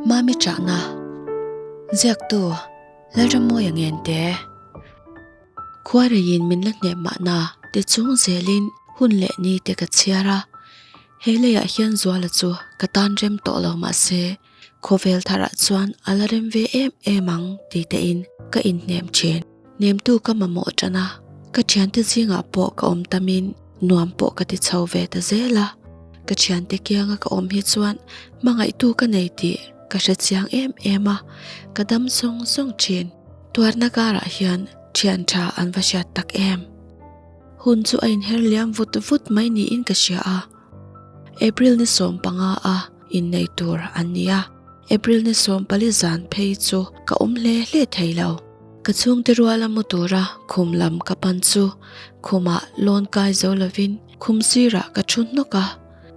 Mami Chahna Ziaktu Lalramawia Ngente Khuareiin min la hneh mahna ti chung zelin hun leh ni te ka chhiar a, he leiah hian Zuala chu ka tan rem tawh lo mahse khawvel tharah chuan a la rem ve em em ang ti tein ka inhnem thin. Hnemtu ka mamawh tan a, ka thiante zingah pawh ka awm tamin nuam pawh ka ti chho ve ta zel a. Ka thiante kianga ka awm hi chuan hmangaihtu ka nei tih ka hre chiang em em a, ka dam sawng sawng thin. Tuarna karah hian thian tha an va hriat tak em? Hun chu a inher liam vut vut mai niin ka hria a. April ni 15 a innei tur an ni a, April ni 14 zan phei chu ka awm hle hle thei lo. Ka chhungte ruala mu tura khum lam ka pan chu khumah lawn kai zo lovin khum sirah ka thu hnawk a,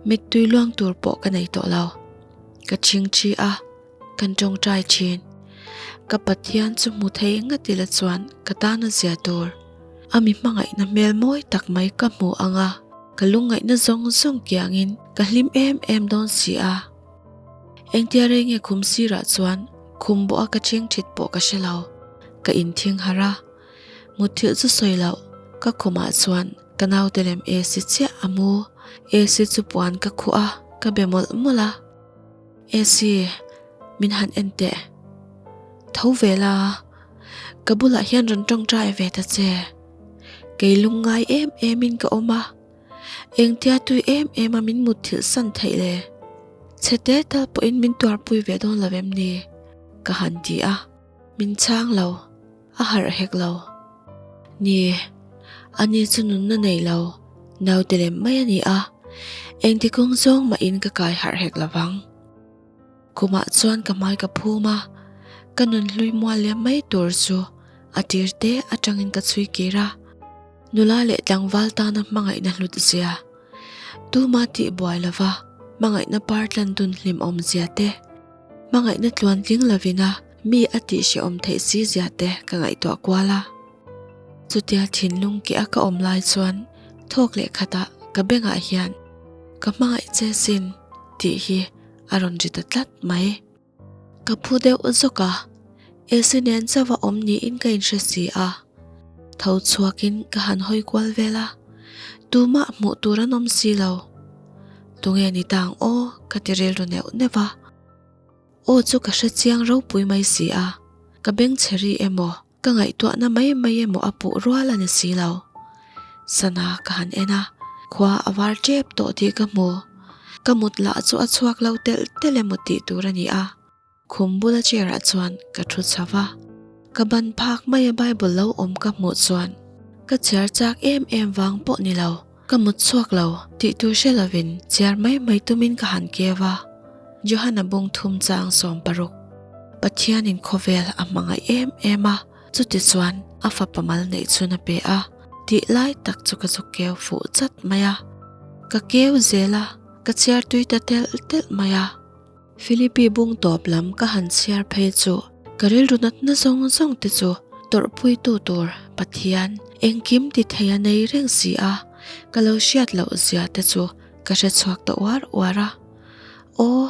mittui luang tur pawh ka nei tawh lo. Ka chhingchhi a, kan tawngtai thin. Ka Pathian chu hmu thei ngat ila chuan ka tan a zia tur. A mi hmangaihna hmel mawi tak mai ka hmu ang a, ka lungngaihna zawng zawng kiangin ka hlim em em dawn si a. Engtia rei nge khum sirah chuan khum bawh a ka cheng thit pawh ka hre lo. Ka inthing harh a, mutthilh chu sawi loh ka khumah chuan ka naute lem AC chiah a mu. AC chu puan ka khuh a, ka be mawlh mawlh a. AC, min han en teh. Tho ve la, ka bulah hian rawn tawngtai ve ta che. Kei lungngai em emin ka awm a. Engtia tui em em a min mut thilh san theih le? Chhe te tal pawhin min tuarpui ve dawn lo em ni? Ka han ti a, min chhang lo, a harh hek lo. Ni, ani chu nunna nei lo, naute lem mai a ni a, engti kawng zawng mahin ka kai harh hek lo vang. Khumah chuan ka hmai ka phum a, ka nun hlui mual liam mai tur chu a tir te atangin ka chhui kir a, nula leh tlangval tana hmangaihna hlut zia, tuma tih buai lova hmangaihna par tlan dun hlimawm zia te, hmangaihna tluan tling lovina mi a tih hrehawm theih si zia te ka ngaihtuah kual a. Chutia thinlung keh a ka awm lai chuan thawk leh khatah ka bengah hian ka hmangaih che sin tih hi a rawn ri ta tlat mai. Ka phu deuh zawk a, AC nen chauh a awm niin ka inhre si a. Tho chhuakin ka han hawi kual vel a, tumah hmuh tur an awm si lo. Tunge ni tang aw ka ti rilru neuh neuh a. Aw chu ka hre chiang ropui mai si a, ka bengchhe ri emaw Ka ngaihtuahna mai mai emaw a puh rual a ni si lo. Sana ka han en a, khua a var tep tawh tih ka hmu. Ka mut lah chu a chhuak lo telh telh emaw tih tur a ni a. Khum bula chair ah chuan ka thu chho va, ka ban phak maia Bible lo awm ka hmuh chuan ka chhiar chak em em vang pawh ni lo, ka mut chhuak lo tih tur hre lovin chhiar mai mai tumin ka han keu a. Johana bung thum chang 16 Pathianin khawvel a hmangaih em em a, chutichuan a fapa mal neih chhun a pe a tih lai tak chu ka zu keu fuh chat mai a. Ka keu zel a, ka chhiar tui ta telh telh mai a. Philippi bung tawp lam ka han chhiar phei chu ka rilru natna zawng zawng te chu tawrhpuitu tur Pathian engkim ti thei a nei reng si a, ka lo hriat loh zia te chu ka hre chhuak ta uar uar a. Aw,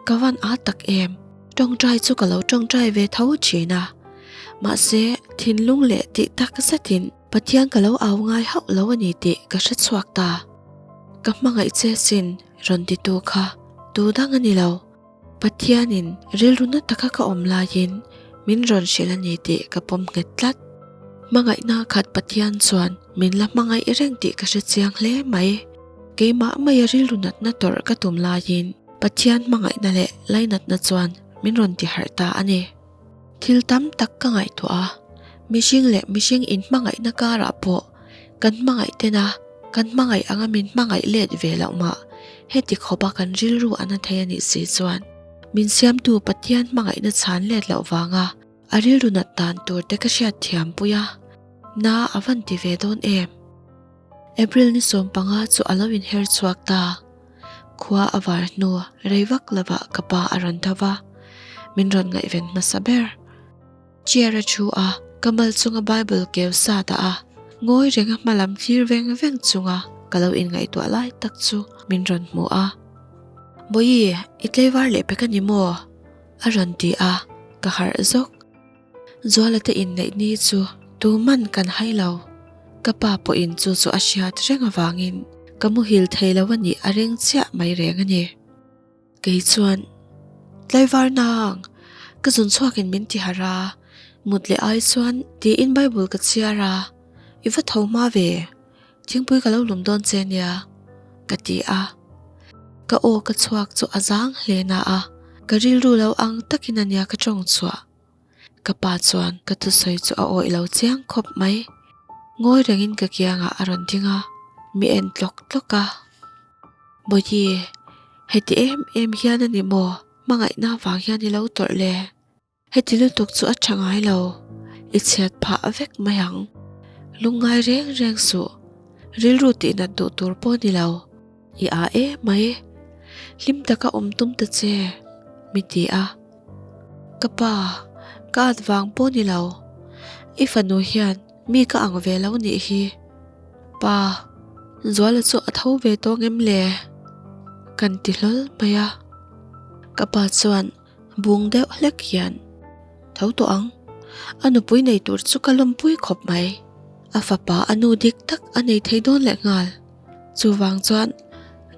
ka van a tak em? Tawngtai chu ka lo tawngtai ve tho thin a. Mahse, thinlung leh tih tak zetin Pathian ka lo au ngai hauh lo a ni tih ka hre chhuak ta. Ka hmangaih che sin rawn titu kha tu dang a ni lo. Pathianin rilru na taka ka awm laiin min rawn hrilh a ni tih ka pawm nghet tlat. Hmangaihna khat Pathian chuan min la hmangaih reng tih ka hre chiang hle mai. Keimah maia rilru natna tawrh ka tum laiin Pathian hmangaihna leh lainatna chuan min rawn ti harh ta a ni. Thil tam tak ka ngaihtuah a, mihring leh mihring inhmangaihna karah pawh kan hmangaih tena kan hmangaih anga min hmangaih let ve loh mah heti khawpa kan rilru a na thei a nih si chuan min siamtu Pathian hmangaihna chhan let loh vanga a rilru nat dan tur te ka hriat thiam pui a, na a van ti ve dawn em? April ni 15 chu a lo inher chhuak ta. Khua a var hnu rei vak lovah ka pa a rawn tho va, min rawn ngaihven hmasa ber. Chair a thu a, ka mal chunga Bible keu sa dah a, ngawi renga hma lam thlir veng veng chunga ka lo inngaihtuah lai tak chu min rawn hmu a. Bawihi, i tlei var leh pek a ni maw? A rawn ti a, ka harh zawk. Zuala te inneih ni chu tuman kan hai lo. Ka pa pawhin chu chu a hriat reng avangin ka muhil thei lo a nih a ring chiah mai reng a ni. Kei chuan, Tlaivar nang, ka zun chhuakin min ti harh a, mut leh ai chuan tiin Bible ka chhiar a, i va tho hma ve. Thingpui ka lo lum dawn che nia, ka ti a. Ka aw ka chhuak chu a zang hle na a, ka rilru lo ang takin a nia ka tawng chhuah. Ka pa chuan ka thusawi chu a awih lo chiang khawp mai. Ngawi rengin ka kiangah a rawn ding a, mi en tlawk tlawk a. Bawihi, heti em em hian a ni maw? Hmangaihna vang hian i lo tawrh le? Heti lutuk chu a tha ngai lo, i chhiat phah vek mai ang. Lungngai reng reng suh, rilru tihnat duh tur pawh ni lo, i a em mai. Hlim taka awm tum ta che, mi ti a. Ka pa, ka at vang pawh ni lo, i fanu hian mi ka ang ve lo nih hi. Pa, Zuala chu a tho ve tawh ngem le? Kan ti hlawl mai a. Ka pa chuan. Bung deuh hlek hian tho tawh ang. A nupui nei tur chu ka lawmpui khawp mai. A fapa a nu dik tak a nei thei dawn leh nghal. Chuvang chuan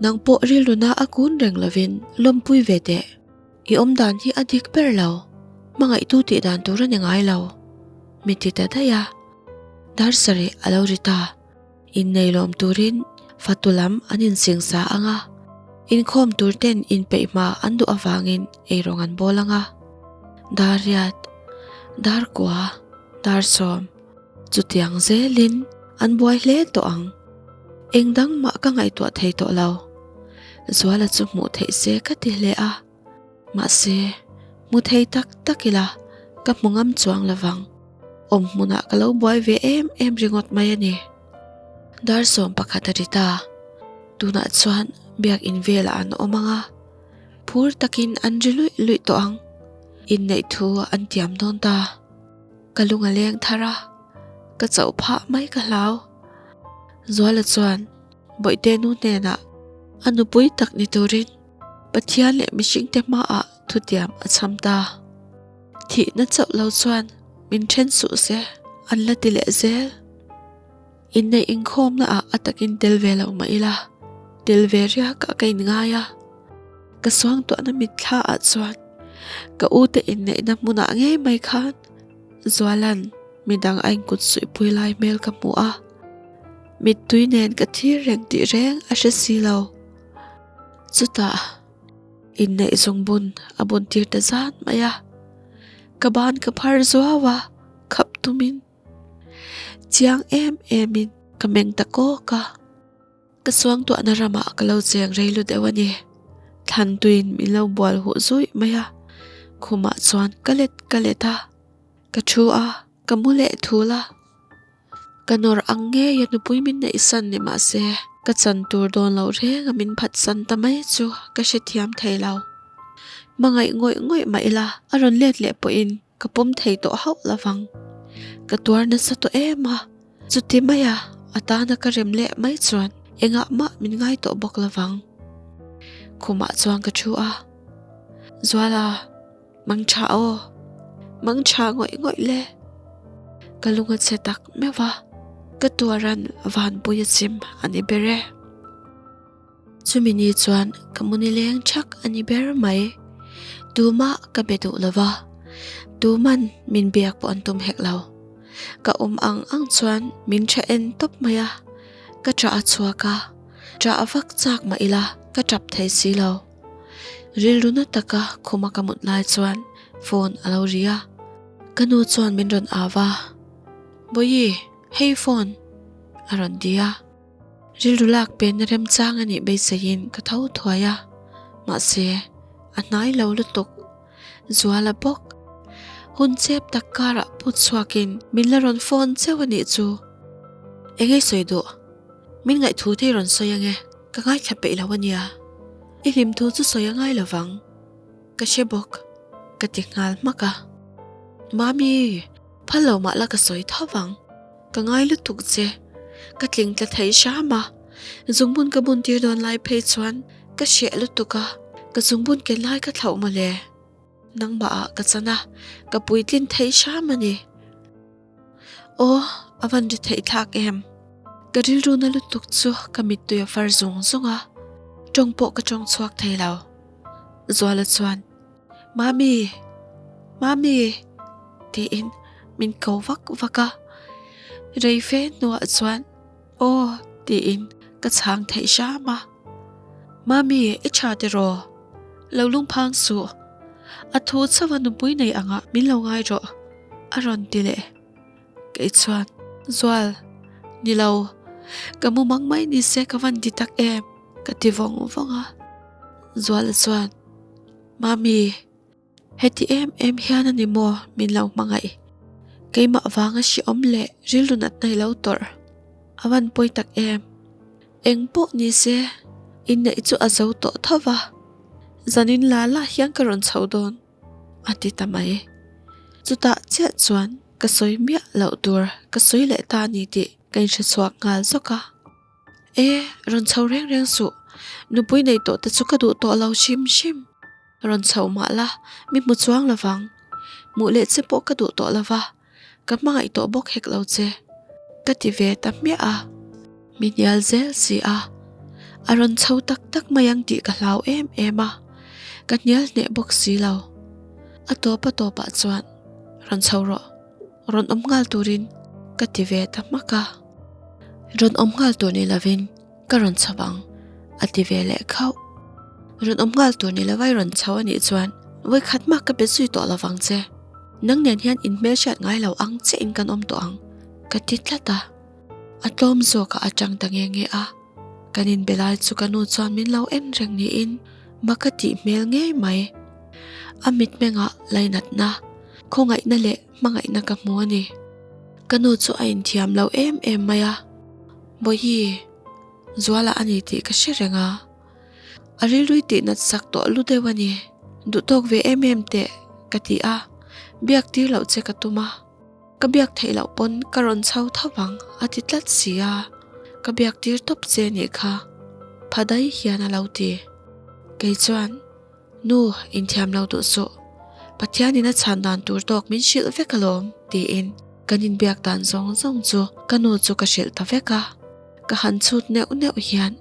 nang pawh rilruna a kun reng lovin lawmpui ve teh. I awmdan hi a dik ber lo. Hmangaihtu tih dan tur a ni ngai lo. Mi ti ta daih a. Dar sarih a lo ri ta. Innei lawm turin fatu lam an insingsa ang a, inkhawm tur ten inpeih hma an duh avangin eirawng an bawl ang a. Dar riat, dar kua, dar sawm, chutiang zelin an buai hle tawh ang. Eng dang mah ka ngaihtuah thei tawh lo. Zuala chu hmuh theih se ka ti hle a. Mahse, hmu thei tak tak ila ka hmu ngam chuang lovang. Awm hmunah ka lo buai ve em em ringawt mai a ni. Dar 11 a ri ta. Tunah chuan biakin velah an awm ang a, phur takin an ri luih luih tawh ang. Inneih thu an tiam dawn ta. Ka lung a leng thar a, ka chauh phah mai ka hlau. Zuala chuan Bawihte nu hnenah a nupui tak ni turin Pathian leh mihringte hmaah thutiam a chham ta. Thihna chauh lo chuan min then suh se an la ti leh zel. Inneih inkhawmna ah a takin tel ve lo mah ila, tel ve riak ah ka inngai a. Ka suangtuahna mitthla ah chuan ka u te inneihna hmunah ngei mai khan Zualan midang a inkut suihpui lai hmel ka hmu a. Mittui nen ka thir reng tih reng a hre si lo. Chutah inneih zungbun a bun tir ta zan mai a, ka ban ka phar zuau a, khap tumin chiang em emin ka meng ta kawk a, ka suangtuahna ramah ka lo cheng rei lu deuh a ni. Thlan tuin min lo bual huh zuih mai a, khumah chuan ka let ka let a, ka thu a, ka mu leh thul a. Ka nawr ang ngei a nupui min neih san ni mah se ka chan tur dawn loh reng a min phat san ta mai chu ka hrethiam thei lo. Hmangaih ngawih ngawih mah ila a rawn let leh pawhin ka pawm thei tawh hauh lo vang. Ka tuar nasa tawh em a, chuti maia a tana ka rem leh mai chuan engah mah min ngai tawh bawk lo vang. Khumah chuan ka thu a, Zuala. Mang tha aw, mang tha ngawih ngawih le. Ka lung a chhe tak meuh va, ka tuaran vanpui a chim a ni ber e. Chumi ni chuan ka mu nileng thak a ni ber mai. Tumah ka be duh lo va, tuman min biak pawh an tum hek lo. Ka awm ang ang chuan min tha en tawp mai a, ka ṭah a chhuak a, ṭah vak chak mah ila ka ṭap thei si lo. Rilru na taka khuma ka mut lai chuan phone a lo ri a, ka nu chuan min rawn au a, Bawihi, hei phone a rawn ti a, rilru lak penna remchang a nih beiseiin ka tho thuai a, mahse a hnai lo lutuk Zuala bawk. Hun chep tak karah put chhuakin min la rawn phone cheu a nih chu. Engei sawi duh? Min ngaihthu te i rawn sawi ange. Ka ngaithla peih lo a nia. I hlim thu chu sawi a ngai lo vang. Ka hre bawk. Ka ti nghal hmak a. Mami, phal lo mah la ka sawi tho vang. Ka ngai lutuk che. Ka tling tla thei hram a. Zungbun ka bun tir dawn lai phei chuan ka hreh lutuk a. Ka zungbun ken lai ka thlauh mawle. Nangmah ah ka chan a, ka puitlin theih hram a ni. Aw, a van ri theih thlak em? Ka rilru na lutuk chu ka mittui a far zung zung a, tawng pawh ka tawng chhuak thei lo. Zuala chuan, Mami! Mami! tiin min ko vak vak a. Rei fe hnuah chuan, Aw, tiin ka chhang theih hram a. Mami, i tha tiraw? Lo lungphang suh. A thu chauh a nupui nei angah min lo ngai rawh, a rawn ti leh. Kei chuan, Zual, ni lo, ka mu mang mai ni se ka van ti tak em, ka ti vawng vawng a. Zuala chuan, Mami, Heti em em hian a ni maw min lo hmangaih? Keimah vanga hrehawm leh rilru natna i lo tawrh a van pawi tak em? Eng pawh ni se, inneih chu a zo tawh tho va, zanin la la hian ka rawn chho dawn, a ti ta mai. Chutah chiah chuan ka sawi miah loh tur ka sawi leh ta a ni tih ka inhre chhuak nghal zawk a. E, rawn chho reng reng suh, nupui nei tawh te chu ka duh tawh lo hrim hrim. Rawn chhoh mah la, mi hmu chuang lo vang. Hmuh leh che pawh ka duh tawh lo va, ka hmangaih tawh bawk hek lo che. Ka ti ve ta hmiah a, mi hnial zel si a. A rawn chho tak tak mai ang tih ka hlau em em a, ka hnial hneh bawk si lo. A tawp a tawpah chuan, Rawn chho rawh, rawn awm nghal turin ka ti ve ta hmak a. Rawn awm nghal tur ni lovin Ka rawn chho ang, a ti ve leh khauh. Rawn awm nghal tur ni lova i rawn chho a nih chuan vawikhat mah ka be zui tawh lovang che. Nang nen hian inhmelhriat ngai lo ang chiahin kan awm tawh ang, ka ti tlat a. A tlawm zawkah a tang ta nge nge a. Kan inbe lai chu ka nu chuan min lo en reng niin ma ka tih hmel ngei mai. A mitmengah lainatna, khawngaihna leh hmangaihna ka hmu a ni. Ka nu chu a inthiam lo em em mai a. Bawihi, Zuala a ni tih ka hre reng a, a rilrui tih nat sak tawh lu deuh a ni. Duh tawk ve em em teh ka ti a, biak tir loh che ka tum a, ka biak theih loh pawn ka rawn chho tho vang a ti tlat si a, ka biak tir tawp che nih kha, phadai hian a lo ti. Kei chuan. Nu, inthiam lo duh suh. Pathianin a chhan dan tur tawk min hrilh vek alawm, tiin kan inbiak dan zawng zawng chu ka nu chu ka hrilh ta vek a. Ka han chhut neuh neuh hian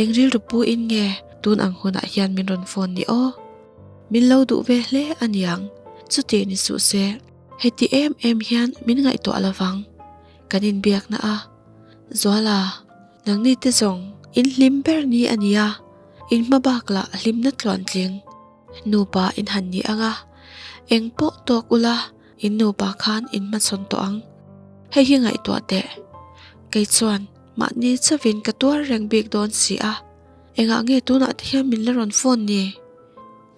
eng rilru pu in nge tun ang hunah hian min rawn phone ni aw? Min lo duh ve hle a niang, chuti ni suh se, heti em em hian min ngaihtuah lovang. Kan inbiakna a, Zuala, nangni te zawng in hlim ber ni a nia. In hma bak lah hlimna tluantling nupa in han ni ang a, eng pawh tawk ula in nupa khan in hmachhawn tawh ang. Hei hi ngaihtuah teh. Kei chuan mahni chauhin ka tuar reng bik dawn si a, engah nge tunah te hian min la rawn phone ni?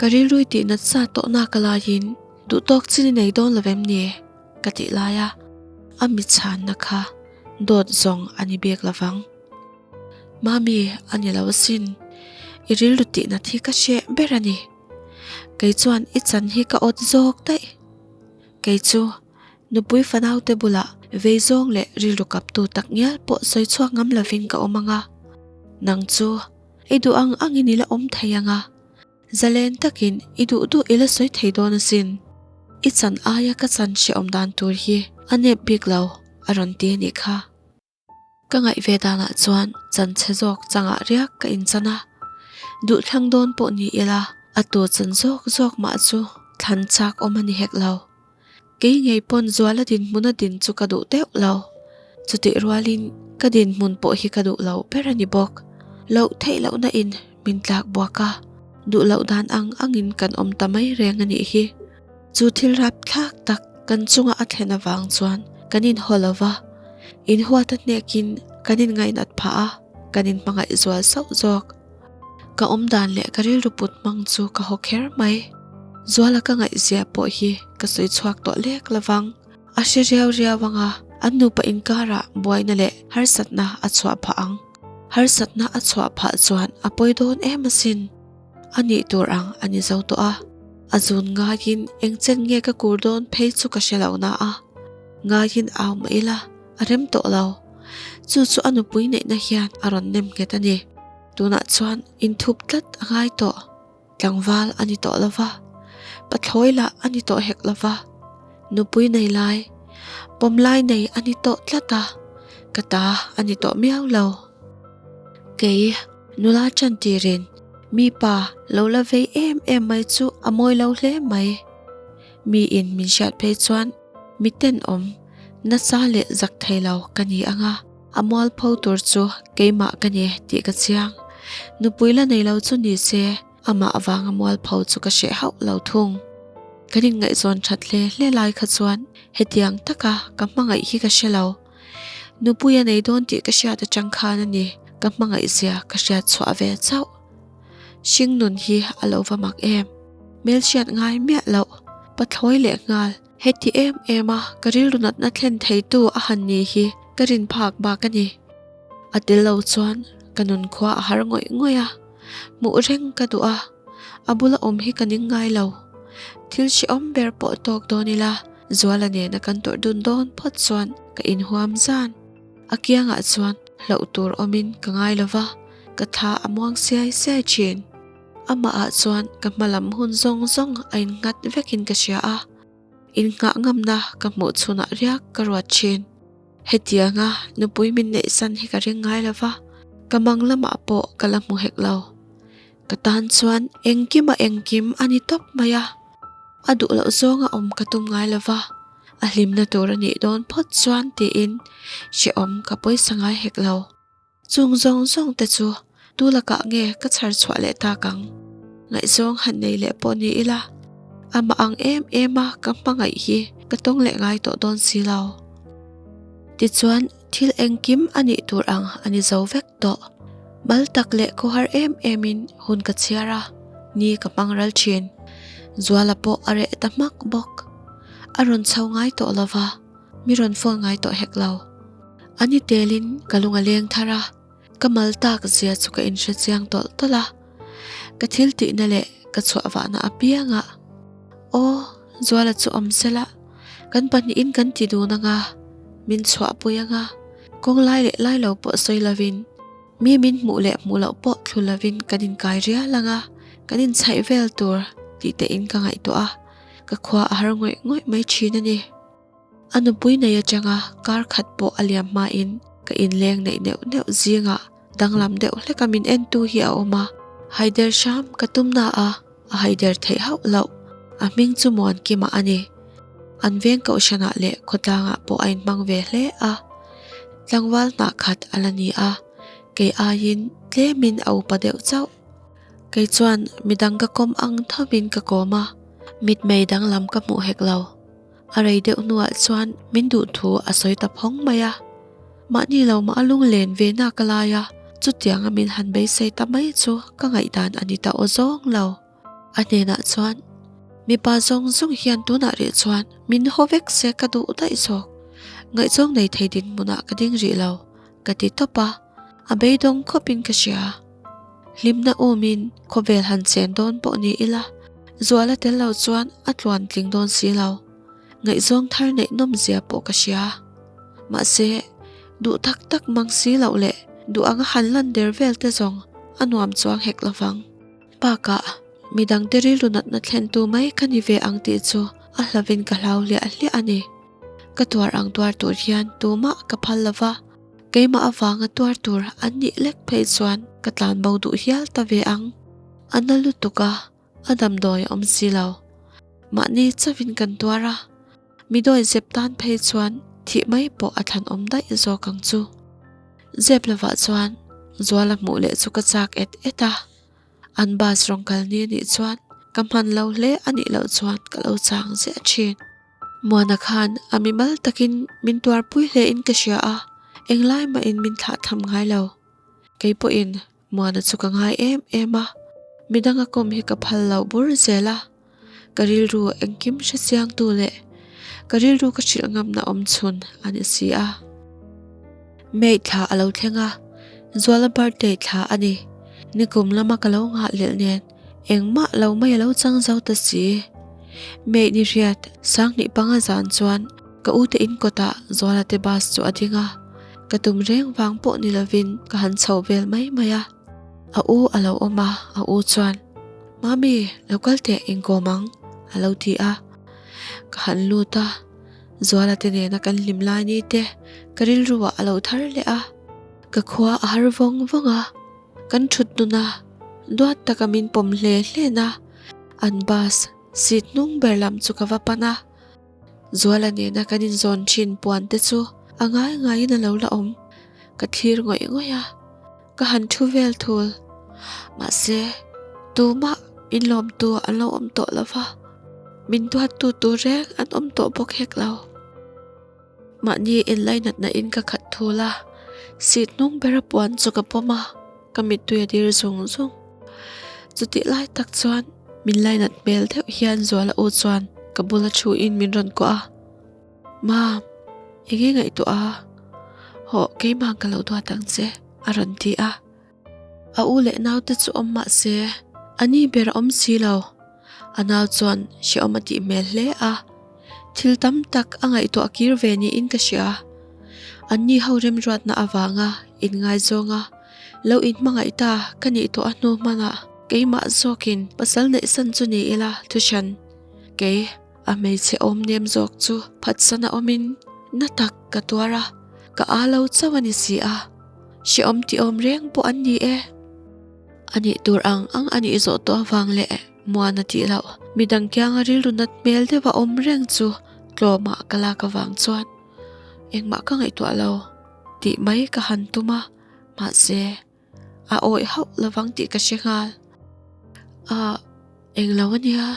Ka rilrui tih nat sa tawh nak alaiin duhtawk chin i nei dawn lo vem ni? Ka tih lai a, a mi chhanna kha dawt zawng a ni bik lovang. Mami, a ni lo asin. I rilru tih nat hi ka hreh ber a ni. Kei chuan i chan hi ka awt zawk daih. Kei chu nupui fanaute bulah vei zawng leh rilru kaptu tak ngial pawh sawi chhuak ngam lovin ka awm ang a. Nang chu i duh ang angin i la awm thei ang a. Zalen takin i duh duh i la sawi thei dawn asin. I chan aia ka chan hrehawm dan tur hi a nep bik lo, a rawn ti a nih kha. Ka ngaih ve danah chuan chanchhe zawk changah riak ka inchan a, duhthlang dawn pawh ni ila a tu chan zawk zawk mah chu thlan chak awm a ni hek lo. Kei ngei pawn Zuala dinhmuna din chu ka duh deuh lo. Chutih rualin ka dinhmun pawh hi ka duh lo ber a ni bawk. Loh theih lohna in min tlak buak a, duh loh dan ang angin kan awm ta mai reng a nih hi. Chu thil rapthlak tak kan chunga a thlen avang chuan kan inhaw lo va, inhuat a hnekin kan inngainat phah a, kan inhmangaih zual sauh zawk. Ka awm dan leh ka rilru put hmang chu ka haw kher mai. Zuala ka ngaihzia pawh hi ka sawi chhuak tawh lek lovang. A hre riau riau ang a, an nupa inkarah buaina leh harsatna a chhuah phah ang. Harsatna a chhuah phah chuan a pawi dawn em asin. A nih tur ang a ni zo tawh a, a zun ngaiin eng chen nge ka kur dawn phei chu ka hre lo na a, ngaiin au mah ila a rem tawh lo. Chu chu a nupui neihna hian a rawn nem nghet a ni. Tunah chuan inthup tlat a ngai tawh, tlangval a ni tawh lo va. Pathlawi lah a ni tawh hek lo va, nupui nei lai, pawm lai nei a ni tawh tlat a, ka ta a ni tawh miau lo. Kei nula ṭan tirin mi pa lo la vei em em mai chu a mawi lo hle mai. Miin min hriat phei chuan mi tenawm nasa leh zak thei lo ka ni ang a, a mualpho tur chu keimah ka ni tih ka chiang. Nupui la nei lo chu ni se amah avanga mualpho chu ka hreh hauh lo thung. Kan inngaihzawn that hle hle lai kha chuan hetiang taka ka hmangaih hi ka hre lo. Nupui a nei dawn tih ka hriat atang khan a ni ka hmangaih zia ka hriat chhuah ve chauh. Hring nun hi a lo va mak em. Hmelhriat ngai miah loh, pathlawi leh nghal. Heti em em a ka rilru natna thlen theitu a han ni hi ka rin phak bak a ni. A tel lo chuan ka nun khua a har ngawih ngawih a, hmuh reng ka duh a, a bula awm hi ka ning ngai lo. Thil hrehawm ber pawh tawk dawn ila Zuala nena kan tawrh dun dawn phawt chuan ka inhuam zan. A kiangah chuan hlauh tur awmin ka ngai lo va, ka thla a muang siai siai thin. Amahah chuan ka hma lam hun zawng zawng a innghat vekin ka hria a, innghah ngamna ka hmuh chhunah riak ka ruat thin. Hetianga nupui min neihsan hi ka ring ngai lo va, ka mang lamah pawh ka la hmu hek lo. Ka tan chuan engkima engkim a ni tawp mai a, a duh loh zawnga awm ka tum ngai lo va, a hlimna tur a nih dawn phawt chuan tiin hrehawm ka pawisa ngai hek lo. Chung zawng zawng te chu tu lakah nge ka chhar chhuah leh tak ang? Ngaihzawng han nei leh pawh ni ila, amah ang em em a ka hmangaih hi ka tawng leh ngai tawh dawn si lo. Tichuan thil engkim a nih tur ang a ni zo vek tawh. Mal tak leh khawhar em em in hun ka chhiar a, ni ka hmang ral thin. Zuala pawh a reh ta hmak bawk. A rawn chho ngai tawh lova, mi rawn phone ngai tawh hek lo. A ni telin ka lung a leng thar a, ka mal tak zia chu ka inhre chiang tawlh tawlh a. Ka thil tihna leh ka chhuah vahna apiangah, Aw, Zuala chu awm sela, kan pahnihin kan ti dun anga, min chhuahpui anga, kawng lai leh lai lo pawh sawi lovin, mi min hmuh leh hmuh loh pawh thlu lovin kan inkai rial anga, kan inchhaih vel tur tih tein ka ngaihtuah a, ka khua a har ngawih ngawih mai thin a ni. A nupui nei atanga kar khat pawh a liam hmain ka inleng neih neuh neuh zingah danglam deuh hleka min entu hi a awm a, haider hram ka tum na a, a haider theih hauh loh. A hming chu Muankima a ni. An veng kohhranah leh khawtlangah pawh a inhmang ve hle a, tlangval hnah khat a la ni a, kei aiin tlemin a upa deuh chauh. Kei chuan midang ka kawm ang thovin ka kawm a, mitmei danglam ka hmuh hek lo. A rei deuh hnuah chuan min duh thu a sawi ta phawng mai a. Mahni lo mah a lunglen ve nak a lai a, chutianga min han beisei ta mai chu ka ngaihdan a ni ta aw zawng lo. A hnenah chuan, Mipa zawng zawng hian tunah rih chuan min haw vek se ka duh daih zawk. Ngaihzawng nei thei dinhmunah ka ding rih lo, ka ti tawp a, a beidawng khawpin ka hria. Hlimna umin khawvel han chen dawn pawh ni ila, Zuala tel lo chuan a tluan tling dawn si lo. Ngaihzawng thar neih nawm zia pawh ka hria. Mahse, duh tak tak mang si loh leh duh anga han lan der vel te zawng a nuam chuang hek lo vang. Bakah, midangte rilru natna thlentu mai ka ni ve ang tih chu a hlavin ka hlau hliah hliah a ni. Ka tuar ang tuar tur hian tumah ka phal lo va. Keimah avanga tuar tur an nih lek phei chuan ka tlan bo duh hial ta ve ang. A na lutuk a, a damdawi a awm si lo. Mahni chauhin kan tuar a, mi dawi zep tan phei chuan thih mai pawh a thlan awm daih zawk ang chu. Zep lovah chuan Zuala hmuh leh chu ka chak et et a. An bus rawn kal ni anih chuan ka hman lo hle anih loh chuan ka lo chang ziah thin. Muana khan a mimal takin min tuarpui hle in ka hria a, englai mahin min thlah tham ngai lo. Kei pawhin Muana chu ka ngai em em a, midanga kawm hi ka phal lo bur zel a, ka rilru engkim hre chiangtu leh ka rilru ka hrilh ngamna awm chhun a ni si a. May thla a lo thleng a, Zuala birthday thla a ni. Nikum lama ka lo nghah leh nen Engmah lo mai a lo chang zo ta si. Mei ni riat, Sanghnih panga zan chuan ka u te in kawtah Zuala te bus chu a ding a, ka tum reng vang pawh ni lovin ka han chho vel mai mai a. A u a lo awm a, a u chuan, Mami, lo kal teh inkawm ang, a lo ti a. Ka han lut a, Zuala te nena kan hlim lai ni te ka rilru ah a lo thar leh a. Ka khua a har vawng vawng a, kan thut hnun a, duat taka min pawm hle hlen a, an bus seat hnung ber lam chu ka va pan a. Zuala nena kan inzawn thin puan te chu a ngai ngaiin a lo la awm. Ka thlir ngawih ngawih a, ka han thu vel thul. Mahse, tumah min lawmtu an lo awm tawh lo va, min duattu tur reng an awm tawh bawk hek lo. Mahni inlainatna in ka khat thul a, seat hnung bera puan chu ka pawm a, ka mittui a dir zung zung. Chutih lai tak chuan min lainat hmel deuh hian Zuala u chuan ka bula thu in min rawn kuah a, Mam, enge ngaihtuah a? Hawh, keimah ka lo duat ang che, a rawn ti a. A u leh naute chu awm mah se, a ni ber a awm si lo. A nau chuan hrehawm a tih hmel hle a, thil tam tak a ngaihtuah kir ve niin ka hria. An ni ho remruatna avanga inngaizawng a, lo inhmangaih ta ka nih tawh a hnu hmanah keimah zawkin pasal neihsan chu ni ila thuhran kei a hmeichhe awm nem zawk chu phatsan a awmin na tak ka tuar a, ka â lo chauh a ni si a, hrehawm tih awm reng pawh an ni e. A nih tur ang ang a nih zawh tawh avang leh Muana tih loh midang kianga rilru nat hmel deuh a awm reng chu tlawmah ka lak avang chuan engmah ka ngaihtuah lo tih mai ka han tum a, mahse a awih hauh lovang tih ka hre nghal. Ah, englo a nia,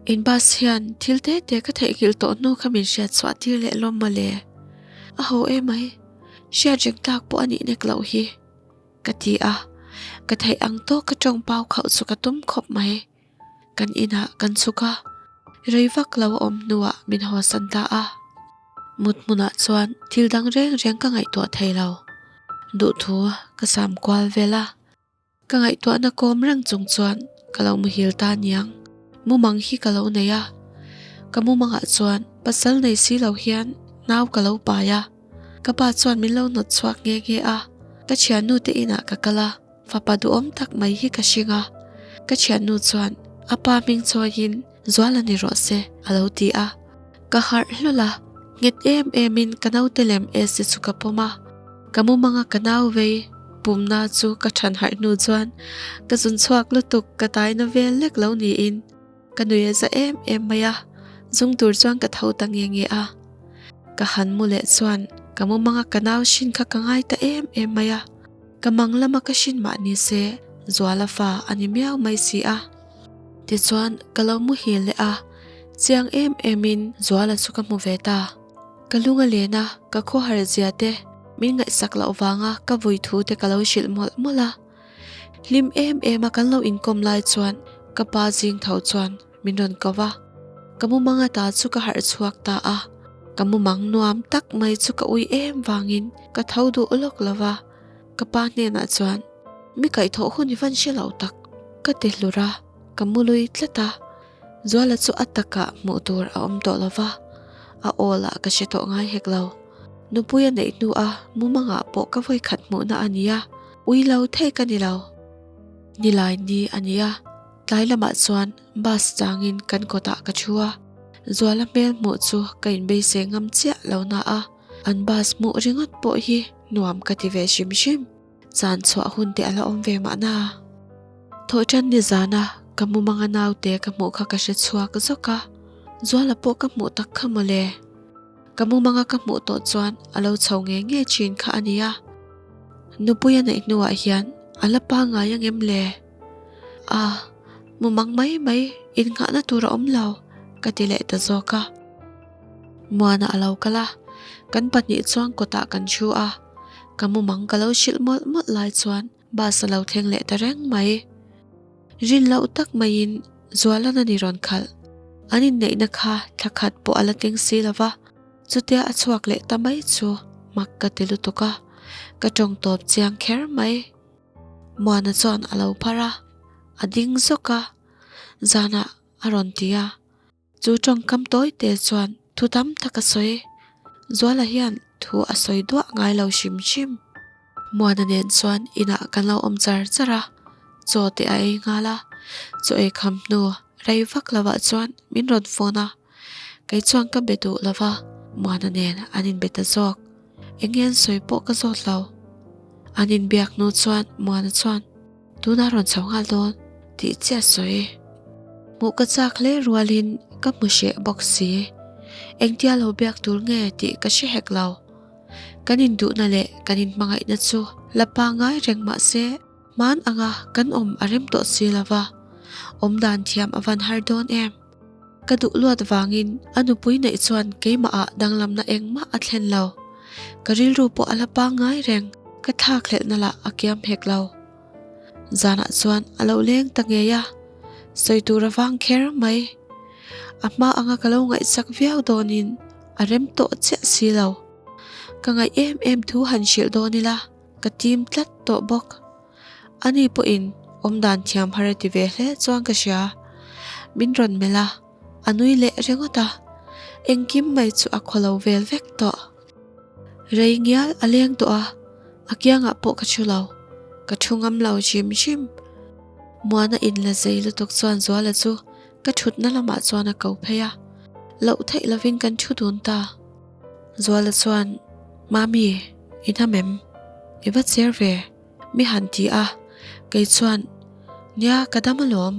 in bus hian thil te te ka theihnghilh tawh hnu kha min hriat chhuah tir leh lawm mawle. A ho emai, hriat reng tlak pawh a nih nek loh hi. Ka ti a, ka theih ang tawk ka tawng pau khauh chu ka tum khawp mai. Kan inah kan chhuk a, rei vak lo a awm hnuah min hawsan ta a. Mut hmunah chuan thil dang reng reng ka ngaihtuah thei lo. Duhthu ka sam kual vel a, ka ngaihtuahna kawm reng chung chuan ka lo muhil ta niang. Mumang hi ka lo nei a, ka mumangah chuan pasal nei si lo hian nau ka lo pai a. Ka pa chuan min lo hnawt chhuak nghe nghe a, ka thiannu te inah ka kal a, fapa duhawm tak mai hi ka hring a. Ka thiannu chuan a pa hming chawiin Zuala ni rawh se a lo ti a. Ka harh hlawl a, nghet em emin ka naute lem Esi chu ka pawm a. Ka mumanga ka nau vei pumna chu ka than harh hnu chuan ka zun chhuak lutuk ka taina vel lek lo niin Ka nui a za em em mai a, zung tur chuan ka tho ta nge nge a. Ka han mu leh chuan ka mumanga ka nau hrin kha ka ngai ta em em mai a, ka mang lama ka hrin mah ni se Zuala fa a ni miau mai si a. Tichuan ka lo muhil leh a, chiang em emin Zuala chu ka hmu ve ta. Ka lung a len a, ka khawhar zia te, min ngaihsak loh vanga ka vui thu te ka lo hrilh mawlh mawlh a. Hlim em em a kan lo inkawm lai chuan ka pa zing tho chuan min rawn ko va, ka mumang ata chu ka harh chhuak ta a, ka mumang nuam tak mai chu ka ui em vangin ka tho duh lawk lo va, ka pa hnenah chuan mi kaihthawh hun i van hre lo tak ka ti hlur a, ka mu lui tlat a, Zuala chu a takah hmuh tur a awm tawh lo va, a aw lah ka hre tawh ngai hek lo. Nupui a neih hnu a mumangah pawh ka vawikhat hmuhna a ni a, ui lo thei ka ni lo. Nilai ni a ni a, tlai lamah chuan bus changin kan kawtah ka thu a, Zuala hmel hmuh chu ka inbeisei ngam chiah lo na a, an bus hmuh ringawt pawh hi nuam ka ti ve hrim hrim. Chan chhuah hun te a la awm ve mahna. Thawhṭan ni zana ka mumanga naute ka hmuh kha ka hre chhuak zawk a, Zuala pawh ka hmuh tak kha mawle. Ka mumanga ka hmuh tawh chuan a lo chho nge nge thin kha a nia. Nupui a neih hnuah hian a la pangngai ang em le? A, mumang mai mai innghahna tur a awm lo ka ti leh ta zawk a. Muana a lo kal a, kan pahnih chuan kawtah kan thu a, ka mumang ka lo hrilh mawlh mawlh lai chuan bus a lo thleng leh ta reng mai. Rin loh tak maiin Zualan a ni rawn khalh. An inneihna kha thla khat pawh a la tling si lo va, chutia a chhuak leh ta mai chu mak ka ti lutuk a, ka tawng tawp chiang kher mai. Muana chuan a lo phar a, a ding zawk a, zanah a rawn ti a. Chu tawngkam tawi te chuan thu tam tak a sawi. Zuala hian thu a sawi duah ngai lo hrim hrim. Muana nen chuan inah kan lo awm char char a, chaw te a ei nghal a, chaw ei kham hnu. Rei vak lovah chuan min rawn phone a, kei chuan ka be duh lova, Muana nen an inbe ta zawk. Eng nge an sawi pawh ka zawt lo. An inbiak hnu chuan Muana chuan, Tunah rawn chho nghal dawn tih chiah sawi. Hmuh ka chak hle rualin ka hmu hreh bawk si. Engtia lo biak tur nge tih ka hre hek lo. Kan induhna leh kan inhmangaihna chu la pangngai reng mah se, Hman anga kan awm a rem tawh si lo va, awm dan thiam a van har dawn em? Ka duh luat vangin a nupui neih chuan keimahah danglamna engmah a thlen lo. Ka rilru pawh a la pangngai reng, ka thlakhlelhna lah a kiam hek lo. Zanah chuan a lo leng ta ngei a, sawi tur a vang kher mai. A hma anga ka lo ngaihsak viau dawnin a rem tawh chiah si lo. Ka ngaih em em thu han hrilh dawn ila. Ka tim tlat tawh bawk. Ani pawhin awmdan thiam har a ti ve hle chuan ka hria. Min rawn melh a, a nui leh ringawt a. Engkim mai chu a khaw lo vel vek tawh. Rei ngial a leng tawh a, a kiangah pawh ka thu lo. Ka thu ngam lo hrim hrim. Muana inla zei lutuk chuan Zuala chu ka thutna lamah chuan a ko phei a. Loh theih lovin kan thu dun ta. Zuala chuan, Mami, i hnam em? I va cher ve, mi han ti a. Kei chuan, Nia, ka dam alawm.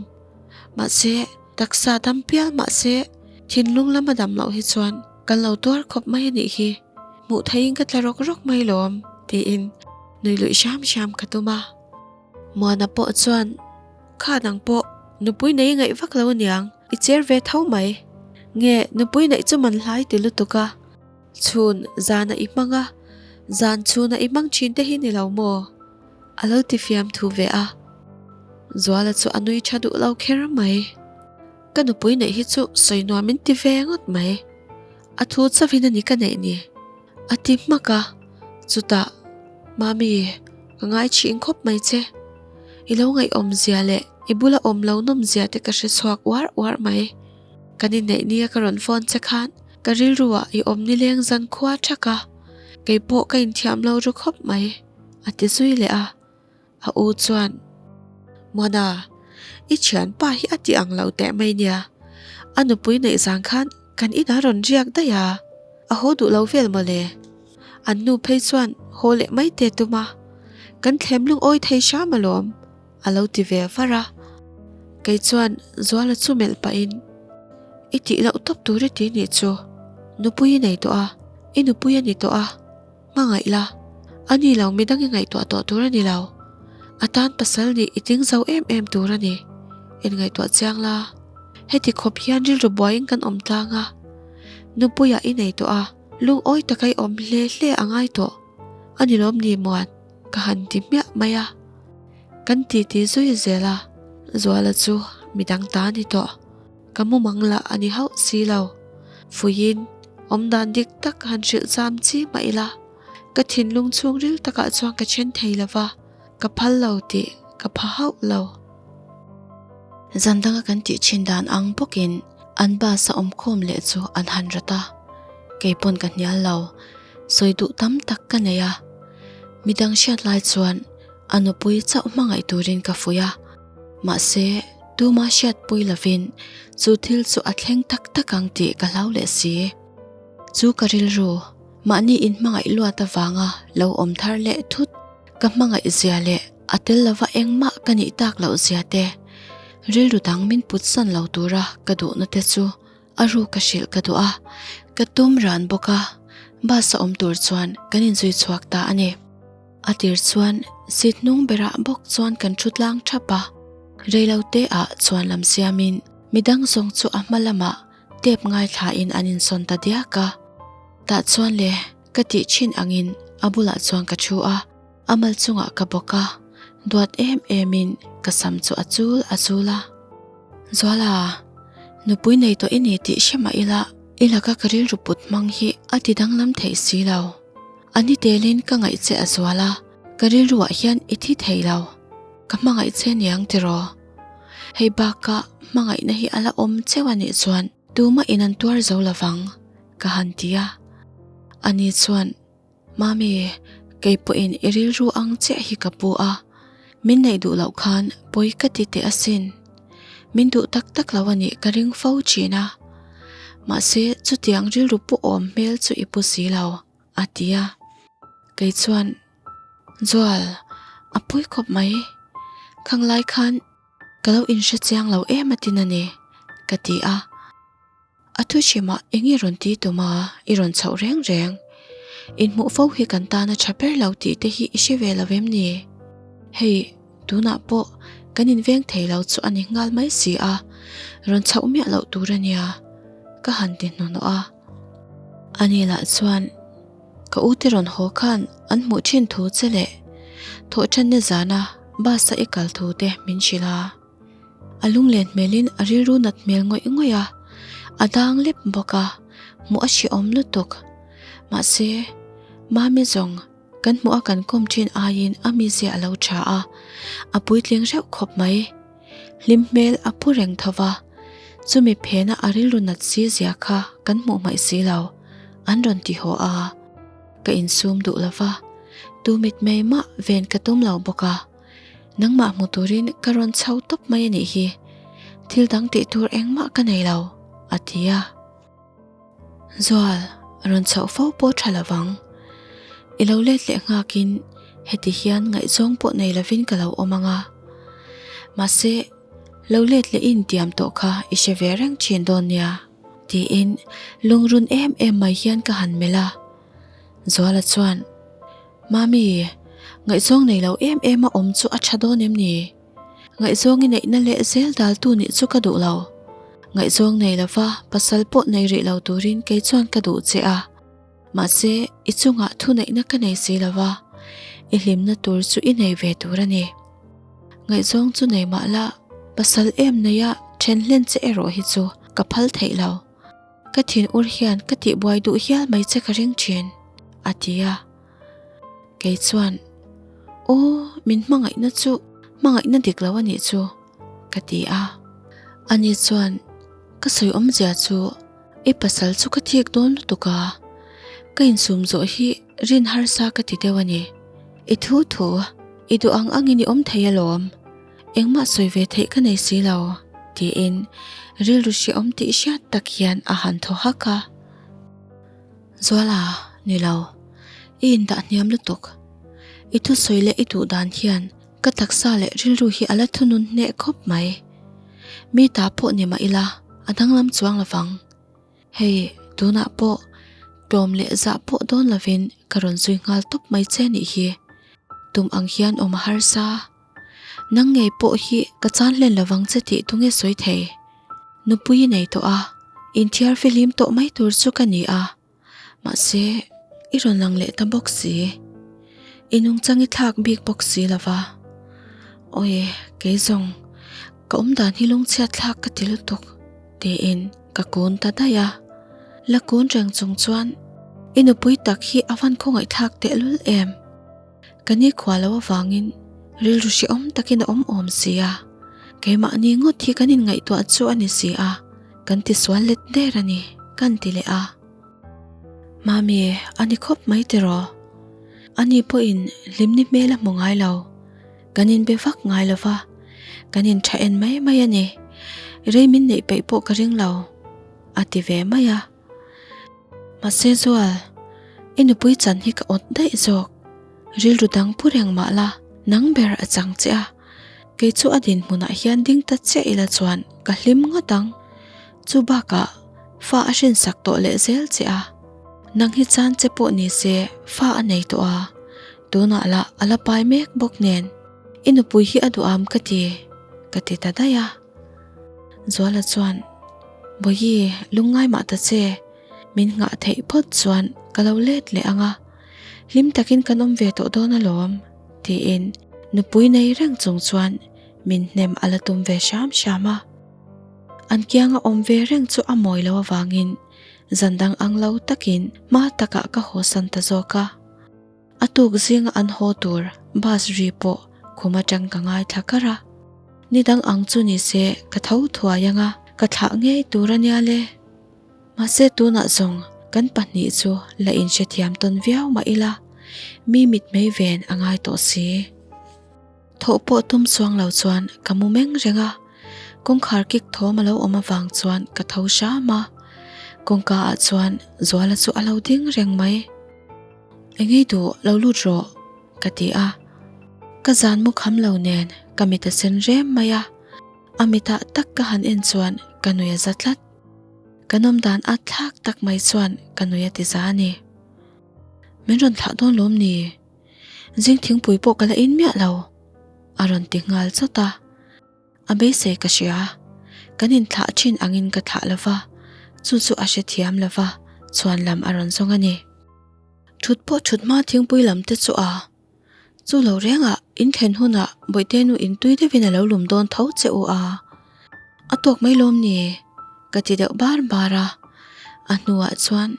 Mahse, taksa dam pial mahse, thinlung lama dam loh hi chuan kan lo tuar khawp mai a nih hi. Hmuh theihin ka tla rawk rawk mai lawm, tiin nui luih hram hram ka tum a. Muana pawh chuan, Kha nang pawh nupui nei ngaih vak lo aniang, i cher ve tho mai. Nge nupui neih chu man hlai ti lutuk a, chhun zana i hmang a, zan chhuna i hmang thin te hi ni lo maw? A lo ti fiam thu ve a. Zuala chu a nui tha duh lo kher mai. Ka nupui neih hi chu sawi nuam min ti ve ngawt mai. A thu chauhin a ni ka neih ni. A ti hmak a, chutah, Mami, ka ngai chhin khawp mai che. I lo ngaihawmzia leh i bula awm lo nawmzia te ka hre chhuak uar uar mai. Kan inneih nia ka rawn phone che khan ka rilruah i awm nileng zan khua thak a, kei pawh ka inthiam lo ru khawp mai, a ti zui leh a. A u chuan, Muana, i thianpa hi a ti ang lo teh mai nia. A nupui neih zang khan kan inah rawn riak daih a, a haw duh lo vel mawle. An nu phei chuan haw leh mai te tum a, kan thlem lungawi thei hram alawm, a lo ti ve var a. Kei chuan Zuala chu melh pahin, I tih loh tawp tur i ti nih chu, nupui i nei tawh a, i nupui a ni tawh a. Hmangaih la, a ni lo midang i ngaihtuah tawh tur a ni lo. A tan pasal nih i tling zo em em tur a ni. Inngaihtuah chiang la, heti khawp hian rilru buaiin kan awm tlang a. Nupuiah i nei tawh a, lungawi taka i awm hle hle a ngai tawh. A ni lawm ni muan, ka han ti hmiah mai a. Kan titi zui zel a, Zuala chu midang ta a ni tawh. Ka mumang lah a ni hauh si lo. Fuiin awmdan dik tak han hrilh zam chi mah ila, ka thinlung chhungril takah chuan ka then thei lo va, ka phal lo tih ka pha hauh lo. Zan danga kan tih thin dan ang bawkin an bus a awmkhawm leh chu an han rat a, kei pawn ka hnial lo, sawi duh tam tak ka nei a. Midang hriat lai chuan a nupui chauh hmangaih turin ka fuih a, mahse, Tuma hriatpui lovin chu thil chu a thleng tak tak ang tih ka hlau leh si. Chu ka rilru, mahni inhmangaih luat avanga lo awm thar leh thut ka hmangaih zia leh a tel lova engmah ka nih tak loh zia te, rilru dang min put san lo tura ka duhna te chu a ru ka hrilh ka duh a, ka tum ran bawk a, bus a awm tur chuan kan inzui chhuak ta a ni. A tir chuan seat hnung berah bawk chuan kan thu tlang thap a, reilo te ah chuan lam siamin midang zawng chu a hma lamah tep ngaithlain an insawn ta diak a. Tah chuan le ka tih thin angin a bulah chuan ka thu a, a mal chungah ka bawk a, duat em emin ka sam chu a chul a chul a. Zuala, nupui nei tawh i ni tih hre mah ila i laka ka rilru put hmang hi a ti danglam theih si lo. A ni telin ka ngaih che a zual a, ka rilruah hian i thi thei lo. Ka hmangaih che niang tiraw? Hei bakah hmangaihna hi a la awm cheu a nih chuan tumah in an tuar zo lovang, ka han ti a. Ani chuan, Mami, kei pawhin i rilru ang chiah hi ka pu a, min neih duh loh khan pawi ka ti teh asin. Min duh tak tak lo a nih ka ring fo thin a. Mahse, chutiang rilru pu awm hmel chu i pu si lo, a ti a. Kei chuan, Zual, a pui khawp mai. Khang lai khan ka lo inhre chiang lo em atin a ni, ka ti a. A thu hrimah eng i rawn ti tum a, i rawn chhoh reng reng. Inhmuh fo hi kan tan a tha ber lo tih te hi i hre ve lo em ni? Hei, tunah pawh kan inveng thei lo chu a ni nghal mai si a, rawn chhoh miah loh tur a nia, ka han ti hnuhnawh a. Ani lah chuan, Ka u te rawn haw khan an hmuh thin thu che leh thawhṭanna zana bus-a i kal thu te min hrilh a. A lunglen hmelin a rilru nat hmel ngawih ngawih a, a dang lep bawk a, hmuh a hrehawm lutuk. Mahse, Mami zawng kan hmuh a kan kawm thin aiin a mizia a lo tha a, a puitling reuh khawp mai. Hlim hmel a pu reng tho va, chumi phena a rilru nat si zia kha kan hmuh hmaih si lo, an rawn ti haw a. Ka insum duh lo va, tu mitmei mah ven ka tum lo bawk a. Nangmah hmu turin ka rawn chho tawp mai a nih hi, thil dang tih tur engmah ka nei lo, a ti a. Zual, rawn chhoh fo pawh tha lo vang. I lo let leh nghakin heti hian ngaihzawng pawh nei lovin ka lo awm ang a. Mahse, lo let leh i intiam tawh kha i hre ve reng thin dawn nia, tiin lungrun em em mai hian ka han melh a. Zuala chuan, Mami, ngaihzawng nei lo em em a awm chu a tha dawn em ni? Ngaihzawng i neihna leh zel daltu nih chu ka duh lo. Ngaihzawng nei lova pasal pawh nei rih lo turin kei chuan ka duh che a. Mahse, i chungah thuneihna ka nei si lova, i hlimna tur chu i nei ve tur a ni. Ngaihzawng chu nei mah la, pasal em neia then hlen che erawh hi chu ka phal theih lo. Ka thin ur hian ka tihbuai duh hial mai che ka ring thin, a ti a. Kei chuan, Aw, min hmangaihna chu hmangaihna dik lo a nih chu, ka ti a. Ani chuan, Ka sawi awmzia chu i pasal chu ka thik dawn lutuk a, ka insum zawh hi rin harsa ka ti deuh a ni. I thu thu, i duh ang angin i awm thei alawm. Engmah sawi ve theih ka nei si lo, tiin rilru hrehawm tih hriat tak hian a han thaw hak a. Zuala, ni lo. I indah hniam lutuk. I thusawi leh i duh dan hian ka taksa leh rilru hi a la thunun hneh khawp mai. Mi ta pawh ni mah ila a danglam chuang lovang. Hei, tunah pawh tlawm leh zah pawh dawn lovin ka rawn zui nghal tawp mai che nih hi. Tum ang hian awm a harsa. Nang ngei pawh hi ka chan hlen lovang che tih tunge sawi thei? Nupui i nei tawh a, inthiar fihlim tawh mai tur chu ka ni a, mahse i rawn lang leh ta bawk si. I nungchang i thlak bik bawk si lova. Awi, kei zawng, ka awmdan hi lungchhiat thlak ka ti lutuk, tiin ka kun ta daih a. La kun reng chung chuan i nupui tak hi a van khawngaihthlak tehlul em? Ka nikhua lo avangin rilru hrehawm takin a awm awm si a, keimahni ngawt hi kan inngaihtuah chu a ni si a, kan tisual let der a ni, kan ti leh a. Mami, a ni khawp mai tiraw? Ani pawhin hlimni hmel a hmu ngai lo, kan inbe vak ngai lo va, kan intha en mai mai a ni, rei min neih peih pawh ka ring lo, a ti ve mai a. Mahse Zual, i nupui chan hi ka awt daih zawk. Rilru dang pu reng mah la, nang ber a chang che a. Kei chu a dinhmunah hian ding ta chiah ila chuan ka hlim ngawt ang. Chu bakah fa a hrinsak tawh leh zel che a. Nang hi chan che pawh ni se fa a nei tawh a, tunah lah a la pai mek bawk nen i nupui hi a duham ka ti, ka ti ta daih a. Zuala chuan, Bawihi, lungngai mah ta che, min nghah theih phawt chuan ka lo let leh ang a, hlim takin kan awm ve tawh dawn alawm, tiin nupui nei reng chung chuan min hnem a la tum ve hram hram a. An kianga awm ve reng chu a mawi lo avangin zan dang ang lo takin hma takah ka hawsan ta zawk a. A tuk zinga an haw tur bus ri pawh khum atang ka ngaithla kar a. Ni dang ang chu ni se ka tho thuai ang a, ka thlah ngei tur a nia le. Mahse tunah zawng kan pahnih chu la inhrethiam tawn viau mah ila, mi mitmei ven a ngai tawh si. Thawh pawh tum chuang lo chuan ka mu meng reng a. Kawngkhar kik thawm a lo awm avang chuan ka tho hram a, kawngka ah chuan Zuala chu a lo ding reng mai. Engei duh lo lut rawh ka ti a, ka zan mu kham lo nen ka mit a sen rem mai a, a mitah tak ka han en chuan ka nui a za tlat. Ka nawm dan at thlak tak mai chuan ka nui a ti za a ni. Min rawn thlah dawn lawm ni? Zing thingpui pawh ka la in miah lo a rawn ti nghal chawt a. A beisei ka hria. Kan inthlah thin angin ka thlah lo va, chu chu a hrethiam lo va, chhuan lam a rawn zawng a ni. Thut pawh thut hma thingpui lam te chu a. Chu lo rengah in thlen hunah Bawihte nu in tui deuhin a lo lum dawn tho che u a. A tawk mai lawm ni? Ka ti deuh bar bar a. A hnuah chuan.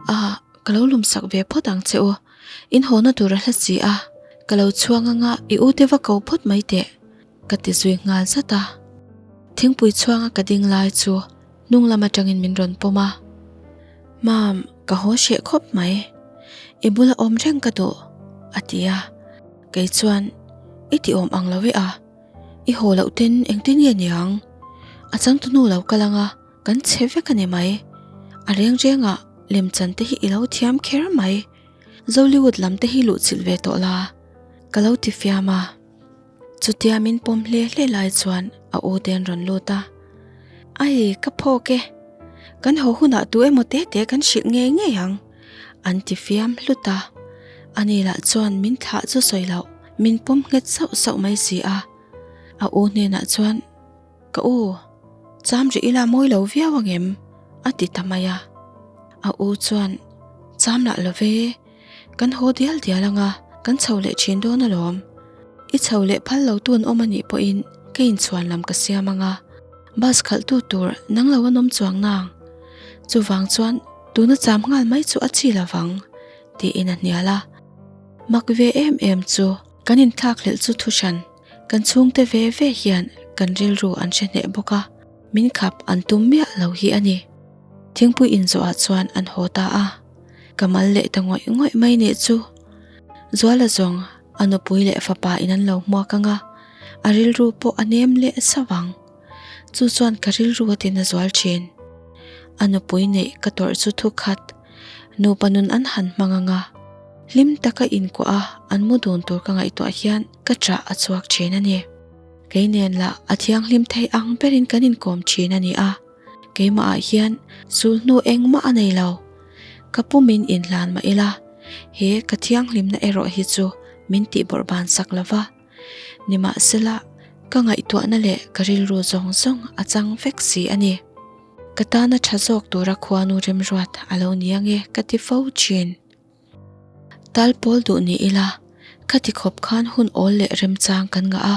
A, ka lo lum sak ve phawt ang che u. In hawna tur a hla si a, ka lo chhuang anga i u te va ko phawt mai teh, ka ti zui nghal zat a. Thingpui chhuanga ka ding lai chu hnung lam atangin min rawn pawm a. Mam, ka haw hreh khawp mai. I bula awm reng ka duh, a ti a. Kei chuan, I ti awm ang lo e a, i haw loh ten engtin nge niang? A changtunu lo kal anga. Kan chhe vek a ni mai. A reng rengah lemchan te hi i lo thiam kher mai. Zollywood lam te hi luhchilh ve tawh la. Ka lo ti fiam a. Chutia min pawm hle hle lai chuan a u te an rawn lut a. Ai, ka phawk e. Kan haw hunah tu emaw te te kan hrilh ngei ngei ang. An ti fiam hlut a. Ani lah chuan min thlah chu sawi loh, min pawm nghet sauh sauh mai si a. A u hnenah chuan. Ka u, cham rih ila mawi lo viau ang em? a ti ta mai a. A u chuan, Cham lah lo ve, kan haw dial dial ang a, kan chho leh thin dawn alawm. I chho leh phal lo tu an awm a nih pawhin ka inchhuan lam ka siam ang a, bus khalhtu tur nang lo an awm chuang nang. Chuvang chuan tuna cham nghal mai chu a chi lovang, tiin a hnial a. Mak ve em em chu kan inthlakhlelh chu thuhran. Kan chhungte ve ve hian kan rilru an hre hneh bawk a, min khap an tum miah lo hi a ni. Thingpui inzawhah chuan an haw ta a, ka mal leh ta ngawih ngawih mai nih chu. Zuala zawng a nupui leh fapa in an lo hmuak ang a, a rilru pawh a nem leh sauh ang. Chu chuan ka rilru a tina zual thin. A nupui neih ka tawrh chu thu khat, nupa nun an han hmang ang a, hlim taka inkuah a an mu dun tur ka ngaihtuah hian ka chah a chhuak thin a ni. Kei nen lah a thianghlim thei ang berin kan inkawm thin a ni a, keimahah hian sulhnu engmah a nei lo. Ka pumin inhlan mah ila, he ka thianghlimna erawh hi chu min tihbawrh ban sak lo va. Nimahsela, ka ngaihtuahna leh ka rilru zawng zawng a chang vek si a ni. Ka tana tha zawk tura khuanu remruat a lo ni ange ka ti fo thin. Tal pawl duh ni ila, khati khawp khan hun awl leh remchang kan ngah a.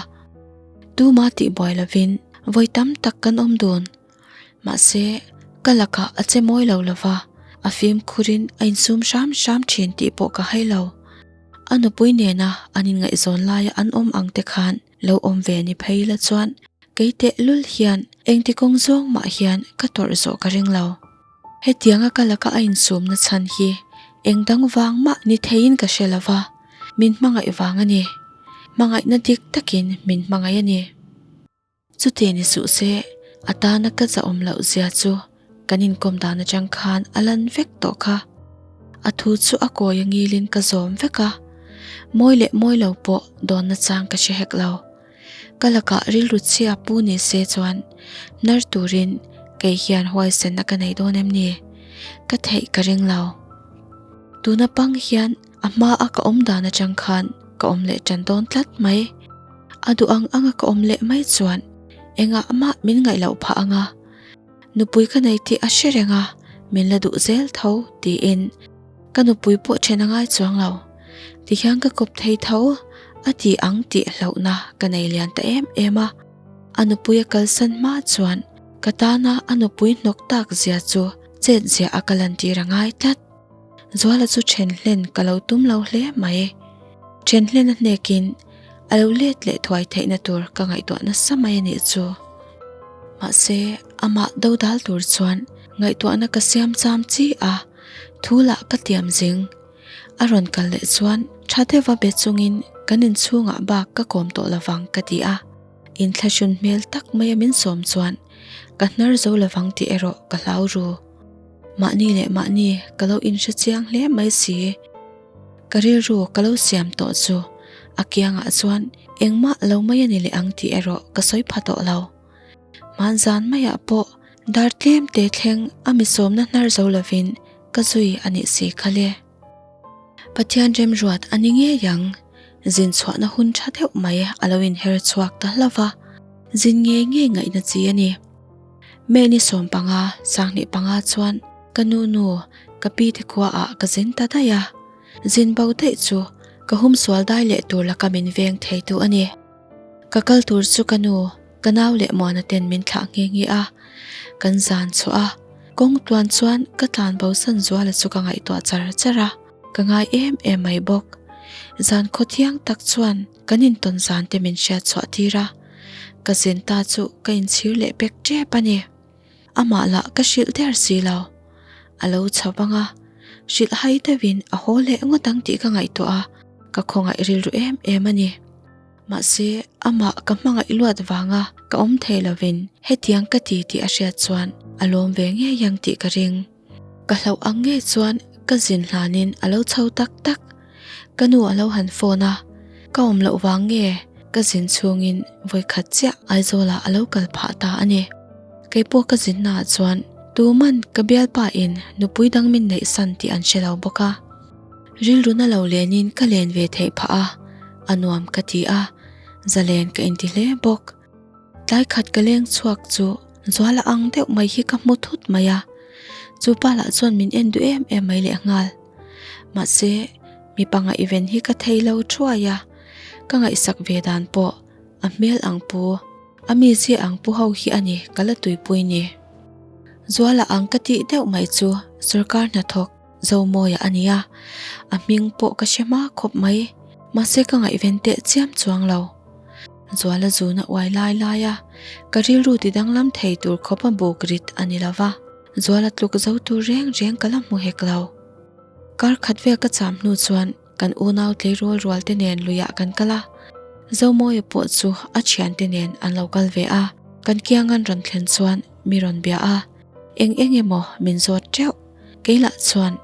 Tuma tihbuai lovin vawi tam tak kan awm dun. Mahse, ka lakah a che mawi lo lova, a fimkhurin a insum hram hram thin tih pawh ka hai lo. A nupui nena an inngaihzawn laia an awm ang te khan lo awm ve ni phei la chuan kei tehlul hian engti kawng zawng mah hian ka tawrh zawh ka ring lo. Hetianga ka laka a insumna chhan hi eng dang vang mah ni theiin ka hre lo va, min hmangaih vang a ni. Hmangaihna dik takin min hmangaih a ni. Chuti ni suh se, a tana ka zahawm loh zia chu kan inkawm dan atang khan a lan vek tawh kha. A thu chu a kawi a ngilin ka zawm vek a, mawi leh mawi lo pawh dawnna chang ka hre hek lo. Ka lakah rilru chhia pu ni se chuan hnar turin kei hian huaisenna ka nei dawn em ni? Ka theih ka ring lo. Tuna pang hian a hma a ka awm dan atang khan ka awm leh tan dawn tlat mai. A duh ang anga ka awm leh mai chuan engah mah min ngaih loh phah ang a, nupui ka nei tih a hre reng a, min la duh zel tho tiin ka nupui pawh then a ngai chuang lo. Tihian ka kawp thei tho a ti ang tih hlauhna ka nei lian ta em em a, a nupui a kalsan hma chuan ka tana a nupui hnawk tak zia chu chet zia a ka lantir a ngai tlat. Zuala chu then hlen ka lo tum lo hle mai. Then hlen a hnekin a lo let leh thuai theihna tur ka ngaihtuah nasa mai a nih chu. Mahse, amah dodal tur chuan ngaihtuahna ka siam cham chi a, thu lah ka tiam zing. A rawn kal leh chuan tha deuha be chungin kan inchhungah bak ka kawm tawh lovang ka ti a. Inthlahrun hmel tak maia min sawm chuan ka hnar zo lovang tih erawh ka hlau ru. Mahni leh mahni ka lo inhre chiang hle mai si. Ka rilru ka lo siam tawh chu a kiangah chuan engmah lo mai a ni leh ang tih erawh ka sawi pha tawh lo. Hmanzan maiah pawh dar tlem te thleng a mi sawmna hnar zo lovin ka zui a nih si kha le. Pathian remruat a ni ngei ang, zin chhuahna hun tha deuh mai a lo inher chhuak ta hlauh va, zin ngei ngei ngaihna chi a ni. May ni 15, 25 chuan ka nu nu ka pi te khuaah ka zin ta daih a, zin bo daih chu ka hum sual dai leh tur laka min veng theitu a ni. Ka kal tur chu ka nu, ka nau leh Muana ten min thlah nghe nghe a, kan zan chhuah a, kawng tluan chuan ka tlan bo san zuala chu ka ngaihtuah char char a, ka ngai em em mai bawk. Zan khaw thiang tak chuan kan intawn zan te min hriat chhuah tir a, ka zin ta chu ka inchhir leh pek tep a ni. Amah lah ka hrilh der si lo. A lo chho vang a, hrilh hai deuhin a haw leh ngawt ang tih ka ngaihtuah a, ka khawngaih rilru em em a ni. Mahse, amah ka hmangaih luat vanga ka awm thei lovin hetiang ka ti tih a hriat chuan a lawm ve ngei ang tih ka ring. Ka hlauh ang ngei chuan ka zin hlanin a lo chho tak tak. Ka nu a lo han phone a, ka awm loh vang nge ka zin chhungin vawikhat chiah Aizawlah a lo kal phah ta a ni. Keipawh ka zinnaah chuan tuman ka bialpa in nupui dang min neihsan tih an hre lo bawk a. Rilru na lo lenin ka len ve theih phah a, a nuam ka ti a, zalen ka inti hle bawk. Tlai khat ka leng chhuak chu Zuala ang deuh mai hi ka hmu thut mai a, chu pa lah chuan min en duh em em mai lehnghal. Mahse, mipa ngaihven hi ka thei lo thuai a, ka ngaihsak ve dan pawh a hmel ang pu, a mizia ang pu ho hi a ni ka la tuipui ni. Zuala ang ka tih deuh mai chu sorkar hnathawk Zomawia a ni a, a hming pawh ka hre hma khawp mai, mahse ka ngaihven teh chiam chuang lo. Zuala zuna uai lai lai a, ka rilru ti danglam thei tur khawp a buk rit a ni lo va, Zuala tluk zo tur reng reng ka la hmu hek lo. Kar khat vel ka cham hnu chuan kan unau tleirawl rual te nen luiah kan kal a, Zomawia pawh chu a thiante nen an lo kal ve a, kan kiangan rawn thlen chuan mi rawn bia a, eng eng emaw min zawt teuh. Kei lah chuan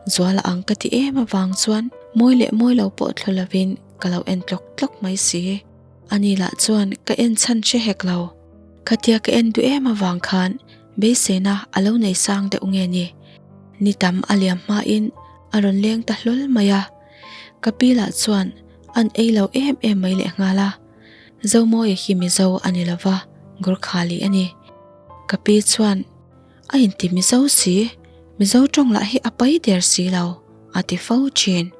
Zuala ang ka ti em avang chuan mawi leh mawi lo pawh thlu lovin ka lo en tlawk tlawk mai si. Ani lah chuan ka en chhan hre hek lo. Khatia ka en duh em avang khan beiseina a lo nei sang deuh nge ni. Ni tam a liam hmain a rawn leng ta hlawl mai a. Ka pi lah chuan an ei lo em em mai lehnghal a. Zomawia hi Mizo a ni lova, Gurkhali a ni. Ka pi chuan. A inti Mizo si, Mizo tawng lah hi a pai der si lo, a ti fo thin.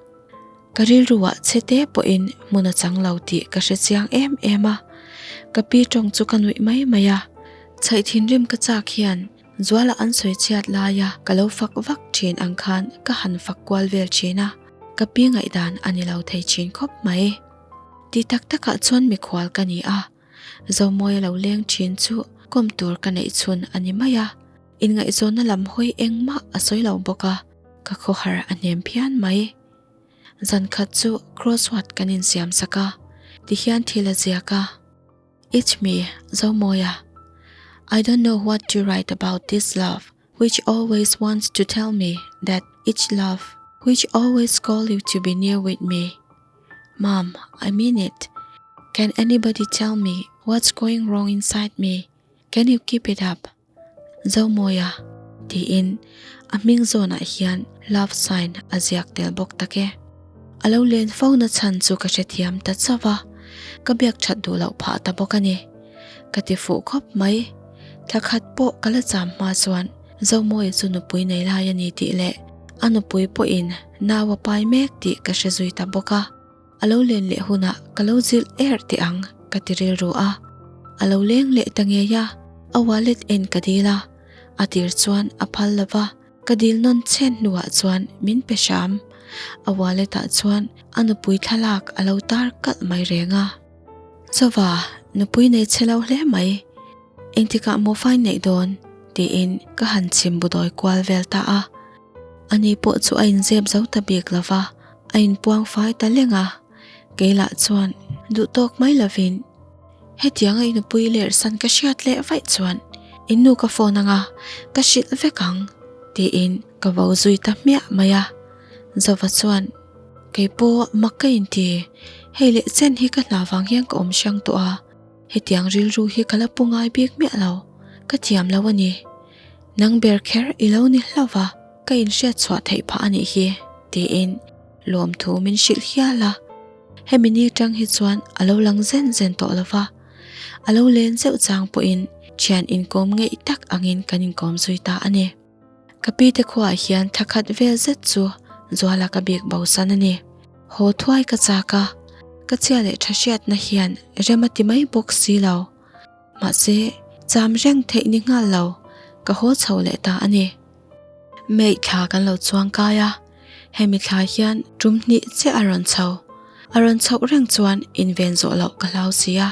Ka rilruah chhe te pawhin hmun a chang lo tih ka hre chiang em em a, ka pi tawng chu ka nuih mai mai a. Chhaih thinrim ka chak hian Zuala an sawi chhiat laia ka lo fak vak thin ang khan ka han fak kual vel thin a, ka pi ngaihdan a ni lo thei thin khawp mai. Ti tak takah chuan mikhual ka ni a. Zomawia lo leng thin chu kawm tur ka neih chhun a ni mai a, inngaihzawnna lam hawi engmah a sawi lo bawk a, ka khawhar a hnem phian mai. Zan khat chu crossword kan insiam sak a, tihian thil a ziak a, It's me, Zomawia. I don't know what to write about this love which always wants to tell me that it's love which always call you to be near with me. Mom, I mean it. Can anybody tell me what's going wrong inside me? Can you keep it up? Zomawia tiin a hming zawnah hian love sign a ziak tel bawk tak e. A lo len fo na chhan chu ka hrethiam ta chauh a, ka biak that duh loh phah ta bawk a ni. Ka ti fuh khawp mai. Thla khat pawh ka la cham hma chuan Zomawia chu nupui nei lai a ni tih leh a nupui pawhin nau a pai mek tih ka hre zui ta bawk a. A lo len leh hunah ka lo zilh er teh ang ka ti rilru a. A lo leng leh ta ngei a, a wallet en ka dil a, a tir chuan a phal lo va, ka dil nawn chen hnuah chuan min pe hram. A wallet ah chuan a nupui thlalak a lo tar kalh mai reng a. Chauva, nupui nei che lo hle mai. Engtikah maw fai neih dawn? tiin ka han chhim bu dawi kual vel ta a. Ani pawh chu a inzep zo ta bik lo va, a inpuang fai ta leng a. Kei lah chuan duh tawk mai lovin. Hetianga i nupui lerh san ka hriat leh vaih chuan i nu ka phone anga ka hrilh vek ang tiin ka vo zui ta hmiah mai a. Zova chuan Kei pawh mak ka inti, hei leh chen hi ka hna vang hian ka awm hrang tawh a, hetiang rilru hi ka la pu ngai bik miah lo, ka thiam lo a ni. Nang ber kher i lo ni hlauh va, ka inhriat chhuah theih phah a nih hi tiin lawmthu min hrilh hial a. Hemi ni tang hi chuan a lo lang zen zen tawh lo va, a lo len zeuh chang pawhin thian inkawm ngeih tak angin kan inkawm zui ta a ni. Ka pi te khuaah hian thla khat vel zet chu Zuala ka bik bosan a ni. Haw thuai ka chak a, ka chhia leh tha hriatna hian rem a ti mai bawk si lo. Mahse, cham reng theih ni nghal lo, ka haw chho leh ta a ni. May thla kan lo chuang kai a, hemi thla hian tum hnih chiah a rawn chho. A rawn chhoh reng chuan inven zawh loh ka hlau si a,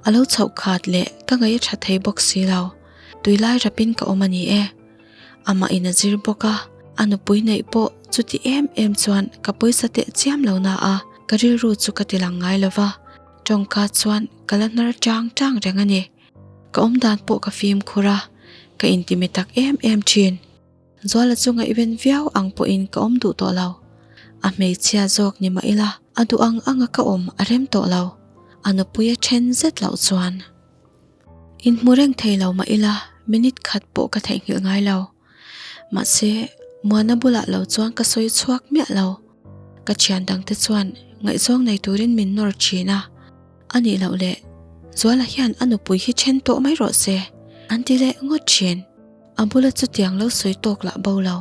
a lo chhoh khat leh ka ngaih a tha thei bawk si lo. Tui lai rapin ka awm a ni e. Amah in a zir bawk a, a nupui neih pawh chuti em em chuan ka pawisa teh chiam lo na a, ka rilru chu ka ti lang ngai lo va, tawngka chuan ka la hnar chang chang reng a ni. Ka awm dan pawh ka fimkhur a, ka intimi tak em em thin. Zuala chu ngaihven viau ang pawhin ka awm duh tawh lo. A hmeichhia zawk ni mah ila, a duh ang anga ka awm a rem tawh lo. A nupui a then zet loh chuan. Inhmu reng thei lo mah ila, minute khat pawh ka theihnghilh ngai lo. Mahse, Muana bulah lo chuan ka sawi chhuak miah lo. Ka thian dangte chuan ngaihzawng nei turin min nawr thin a. A nih loh leh, Zuala hian a nupui hi then tawh mai rawh se, an ti leh ngawt thin. A bula chutiang lo sawi tawk lah bo lo.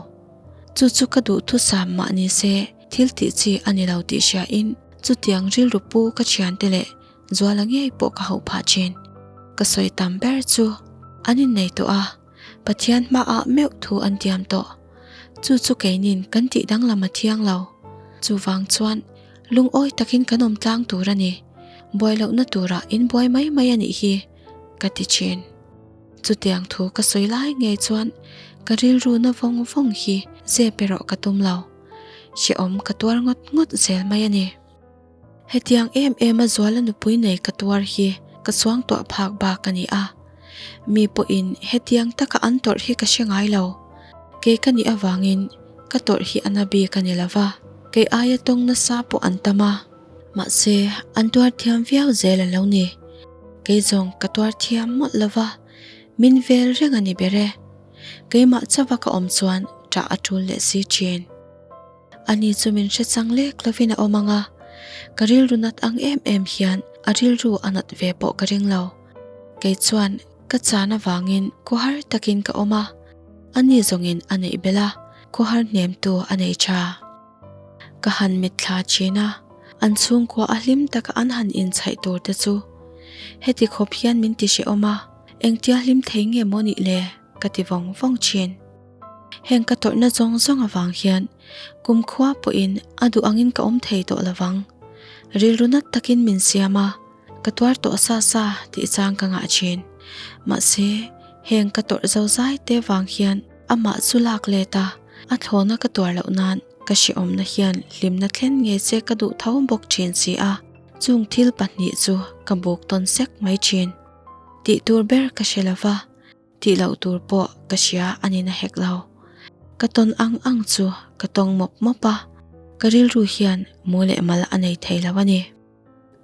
Chu chu ka duh thusam mah ni se, thil tih chi a ni lo tih hriain chutiang rilru pu ka thiante leh Zuala ngei pawh ka hauh phah thin. Ka sawi tam ber chu an innei tawh a, Pathian hmaah meuh thu an tiam tawh. Chu chu keinin kan tih danglam a thiang lo. Chuvang chuan lungawi takin kan awm tlang tur a ni. Buai lohna turah in buai mai mai a nih hi, ka ti thin. Chutiang thu ka sawi lai ngei chuan ka rilru na vawng vawng hi zep erawh ka tum lo. Hrehawm ka tuar ngawt ngawt zel mai a ni. Hetiang em em a Zuala nupui nei ka tuar hi ka suangtuah phak bak a ni a. Mi pawhin hetiang taka an tawrh hi ka hre ngai lo. Kei ka nih avangin ka tawrh hi a na bik a ni lo va, kei aia tawng nasa pawh an tam a. Mahse, an tuar thiam viau zel a lo ni. Kei zawng ka tuar thiam mawlh lo va, min vel reng a ni ber e. Keimah chauha ka awm chuan ṭah a ṭul leh si ṭhin. Ani chu min hre chang lek lovin a awm ang a, ka rilru nat ang em em hian a rilru a nat ve pawh ka ring lo. Kei chuan ka chan avangin khawhar takin ka awm a, ani zawngin a neih belh a, khawhar hnemtu a nei tha. Ka han mitthla thin a, an chhungkua a hlim taka an han inchhaih tur te chu heti khawp hian min ti hrehawm a, engtia hlim thei nge maw nih le ka ti vawng vawng thin. Heng ka tawrhna zawng zawng avang hian kumkhua pawhin a duh angin ka awm thei tawh lovang. Rilru nat takin min siam a, ka tuar tawh sa sa tih chang ka ngah thin. Mahse, heng ka tawrh zo zai te vang hian amah chu lak let a, a thlawna ka tuar loh nan ka hrehawmna hian hlimna thlen ngei che ka duh tho bawk thin si a, chung thil pahnih chu ka buk tawn sek mai thin. Tih tur ber ka hre lova. Tih loh tur pawh ka hria a ni na hek lo. Ka tawn ang ang chu ka tawng mawp mawp a, ka rilru hian mu leh mal a nei thei lo a ni.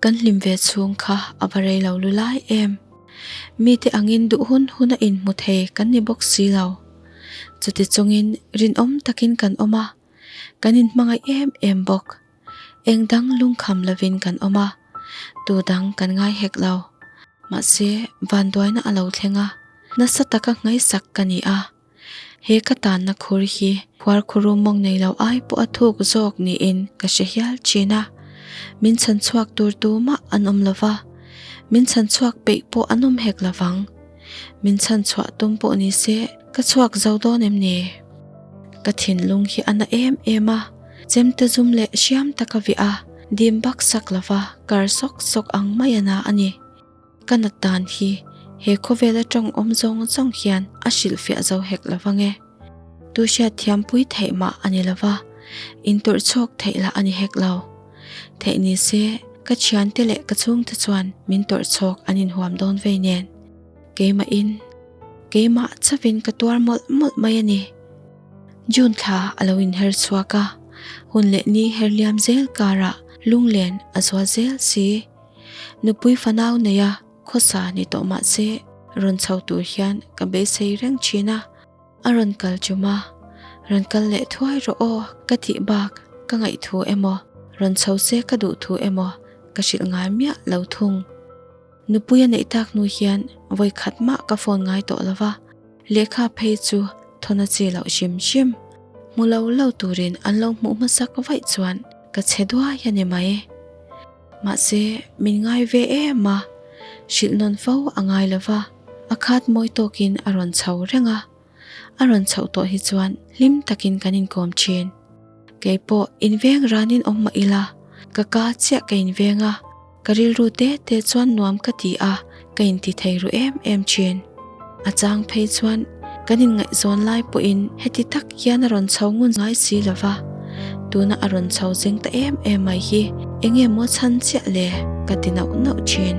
Kan hlim ve chhung kha a va rei lo lu lai em. Mite angin duh hun hun a inhmu thei kan ni bawk si lo. Chuti chungin rinawm takin kan awm a, kan inhmangaih em em bawk. Eng dang lungkham lovin kan awm a, tu dang kan ngai hek lo. Mahse, vanduaina a lo thleng a, nasa taka ngaihsak ka ni a. He ka tanna khur hi khuarkhuru mawng nei lo ai pawh a thuk zawk niin ka hre hial thin a. Min chhan chhuak tur tumah an awm lo va, min chhan chhuak peih pawh an awm hek lo vang. Min chhan chhuah tum pawh ni se ka chhuak zo dawn em ni? Ka thinlung hi a na em em a, chemte zum leh hriam taka vih a, dim bak sak lo va kar sawk sawk ang mai a na a ni. Ka nat dan hi he khawvel atang awm zawng zawng hian a hrilhfiah zo hek lo vang e. Tu hriat thiampui theih mah a ni lo va, intawrh chhawk theih lah a ni hek lo. Theih ni se. Ka thiante leh ka chhungte chuan min tawrh chhawk an inhuam dawn vei nen. Keimahin, keimah chauhin ka tuar mawlh mawlh mai a ni. June thla a lo inher chhuak a, hun leh ni her liam zel karah lunglen a zual zel si. Nupui fanau neia khawsa ni tawh mah se rawn chho tur hian ka beisei reng thin a. A rawn kal chum a, rawn kal leh thuai rawh aw ka tih bak ka ngaih thu emaw rawn chho se ka duh thu emaw ka hrilh ngai miah lo thung. Nupui a neih tak hnu hian vawi khat mah ka phone ngai tawh lo va, lehkha phei chu thawn a chi loh hrim hrim. Hmu lo lo turin an lo hmuh hmasak vaih chuan ka chhe duai a ni mai. Mahse, min ngai ve em a, hrilh nawn fo a ngai lo va, a khat mawi tawkin a rawn chho reng a. A rawn chhoh tawh hi chuan hlim takin kan inkawm thin. Kei pawh inveng ranin awm mah ila, ka ka chiah ka inveng a, ka rilru te te chuan nuam ka ti a, ka inti thei ru em em thin. A chang phei chuan kan inngaihzawn lai pawhin heti tak hian a rawn chho ngun ngai si lo va, tuna a rawn chho zing ta em em mai hi eng nge maw chhan chiah le ka ti nauh nauh thin.